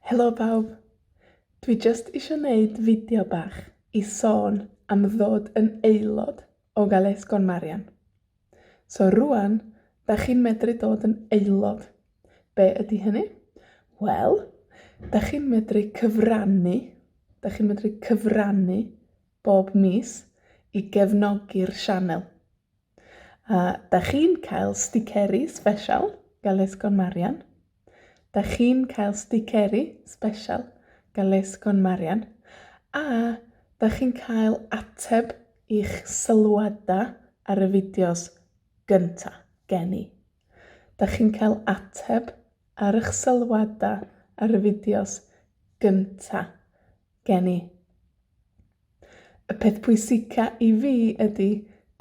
Helo bawb! Dwi jyst isio neud fideo bach i sôn am ddod yn aelod o Galais Con Marian. So rŵan, 'dach chi'n medru dod yn aelod. Be' ydi hynny? Wel, 'dach chi'n medru cyfrannu, 'dach chi'n medru cyfrannu bob mis i gefnogi'r sianel. A 'dach chi'n cael sticeri sbesial Galais Con Marian. 'Dach chi'n cael sticeri sbesial Galais Con Marian. A 'dach chi'n cael ateb i'ch sylwada ar y fideos gynta gen i. 'Dach chi'n cael ateb ar 'ych sylwada ar y fideos gynta gen i. Y peth pwysica i fi ydi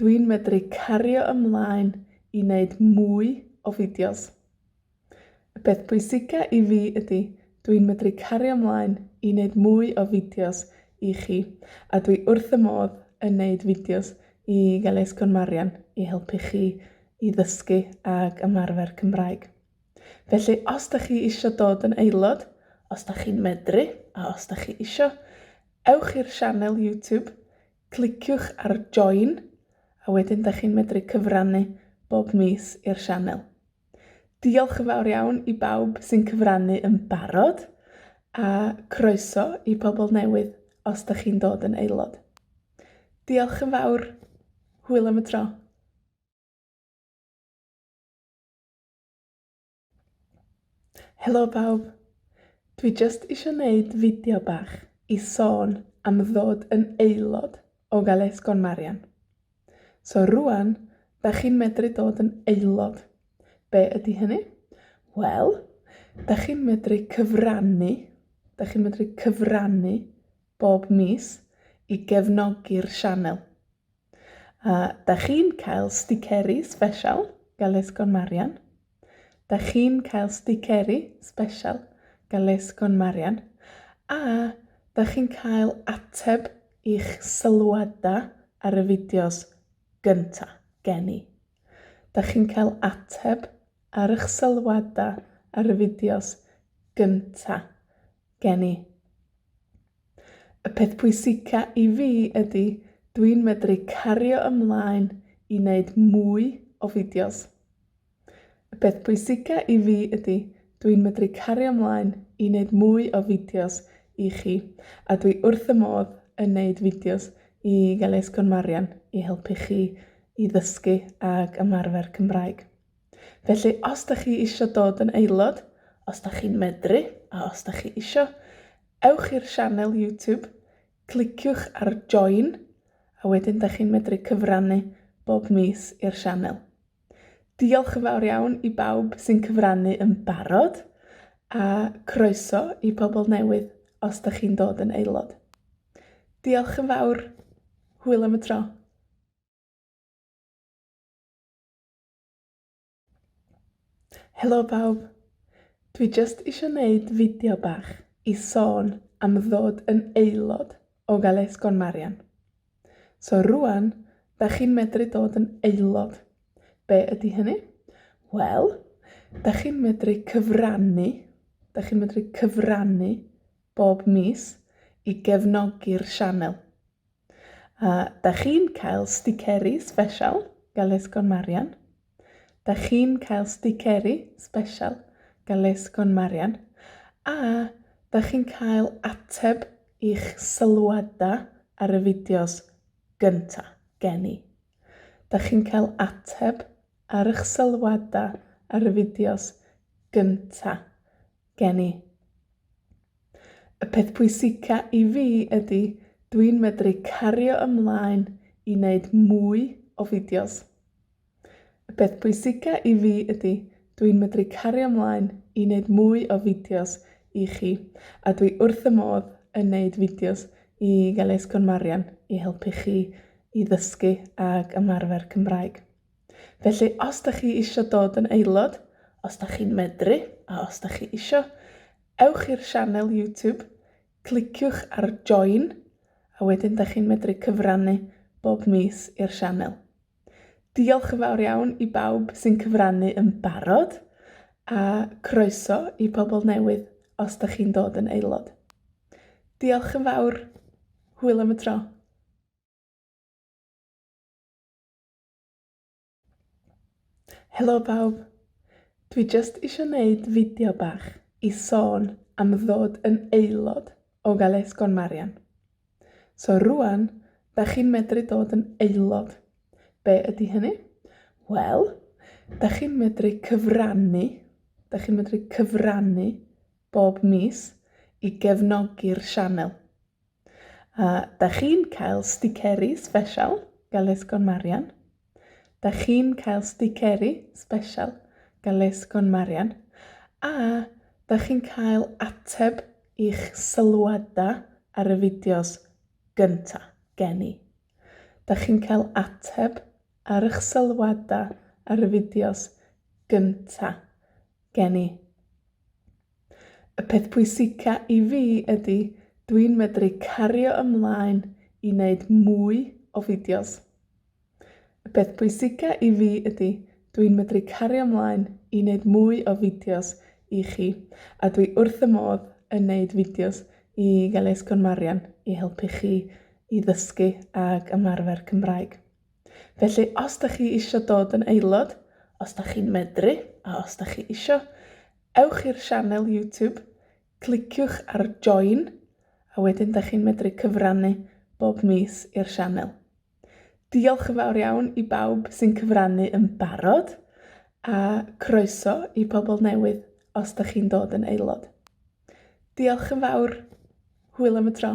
dwi'n medru cario ymlaen i neud mwy o fideos. Y peth pwysica i fi ydi dwi'n medru cario ymlaen i neud mwy o fideos i chi, a dwi wrth fy modd yn neud fideos i Galais Con Marian i helpu chi i ddysgu ag ymarfer Cymraeg. Felly, os 'dach chi isio dod yn aelod, os 'dach chi'n medru, a os 'dach chi isio, ewch i'r sianel YouTube, cliciwch ar Join, a wedyn 'dach chi'n medru cyfrannu bob mis i'r sianel. Diolch yn fawr iawn i bawb sy'n cyfrannu yn barod, a croeso i pobol newydd os 'dach chi'n dod yn aelod. Diolch yn fawr. Hwyl am y tro. Helo bawb! Dwi jyst isio neud fideo bach i sôn am ddod yn aelod o Galais Con Marian. So rŵan, 'dach chi'n medru dod yn aelod. Be' ydi hynny? Wel, 'dach chi'n medru cyfrannu, 'dach chi'n medru cyfrannu bob mis i gefnogi'r sianel. A 'dach chi'n cael sticeri sbesial Galais Con Marian. 'Dach chi'n cael sticeri sbesial Galais Con Marian. A 'dach chi'n cael ateb i'ch sylwada ar y fideos gynta gen i. 'Dach chi'n cael ateb ar 'ych sylwada ar y fideos gynta gen i. Y peth pwysica i fi ydi dwi'n medru cario ymlaen i neud mwy o fideos. Y peth pwysica i fi ydi dwi'n medru cario ymlaen i neud mwy o fideos i chi, a dwi wrth fy modd yn neud fideos i Galais Con Marian i helpu chi i ddysgu ag ymarfer Cymraeg. Felly, os 'dach chi isio dod yn aelod, os 'dach chi'n medru, a os 'dach chi isio, ewch i'r sianel YouTube, cliciwch ar Join, a wedyn 'dach chi'n medru cyfrannu bob mis i'r sianel. Diolch yn fawr iawn i bawb sy'n cyfrannu yn barod, a croeso i pobol newydd os 'dach chi'n dod yn aelod. Diolch yn fawr. Hwyl am y tro. Helo bawb! Dwi jyst isio neud fideo bach i sôn am ddod yn aelod o Galais Con Marian. So rŵan, 'dach chi'n medru dod yn aelod. Be' ydi hynny? Wel, 'dach chi'n medru cyfrannu, 'dach chi'n medru cyfrannu bob mis i gefnogi'r sianel. A 'dach chi'n cael sticeri sbesial Galais Con Marian. 'Dach chi'n cael sticeri sbesial Galais Con Marian. A 'dach chi'n cael ateb i'ch sylwada ar y fideos gynta gen i. 'Dach chi'n cael ateb ar 'ych sylwada ar y fideos gynta gen i. Y peth pwysica i fi ydi dwi'n medru cario ymlaen i neud mwy o fideos. Y peth pwysica i fi ydi dwi'n medru cario ymlaen i neud mwy o fideos i chi, a dwi wrth fy modd yn neud fideos i Galais Con Marian i helpu chi i ddysgu ag ymarfer Cymraeg. Felly, os 'dach chi isio dod yn aelod, os 'dach chi'n medru, a os 'dach chi isio, ewch i'r sianel YouTube, cliciwch ar Join, a wedyn 'dach chi'n medru cyfrannu bob mis i'r sianel. Diolch yn fawr iawn i bawb sy'n cyfrannu yn barod, a croeso i pobol newydd. os 'dach chi'n dod yn aelod. Diolch yn fawr. Hwyl am y tro. Helo bawb! Dwi jyst isio neud fideo bach i sôn am ddod yn aelod o Galais con Marian. So rŵan, 'dach chi'n medru dod yn aelod. Be' ydi hynny? Wel, 'dach chi'n medru cyfrannu, 'dach chi'n medru cyfrannu bob mis i gefnogi'r sianel. A 'dach chi'n cael sticeri sbesial Galais con Marian. 'Dach chi'n cael sticeri sbesial Galais con Marian. A 'dach chi'n cael ateb i'ch sylwada ar y fideos gynta, gen i. 'Dach chi'n cael ateb ar 'ych sylwada ar y fideos gynta gen i. Y peth pwysica i fi ydi dwi'n medru cario ymlaen i neud mwy o fideos. Y peth pwysica i fi ydi dwi'n medru cario ymlaen i neud mwy o fideos i chi, a dwi wrth fy modd yn neud fideos i Galais con Marian i helpu chi i ddysgu ag ymarfer Cymraeg. Felly, os 'dach chi isio dod yn aelod, os 'dach chi'n medru, a os 'dach chi isio, ewch i'r sianel YouTube, cliciwch ar Join, a wedyn 'dach chi'n medru cyfrannu bob mis i'r sianel. Diolch yn fawr iawn i bawb sy'n cyfrannu yn barod, a croeso i pobol newydd os 'dach chi'n dod yn aelod. Diolch yn fawr. Hwyl am y tro.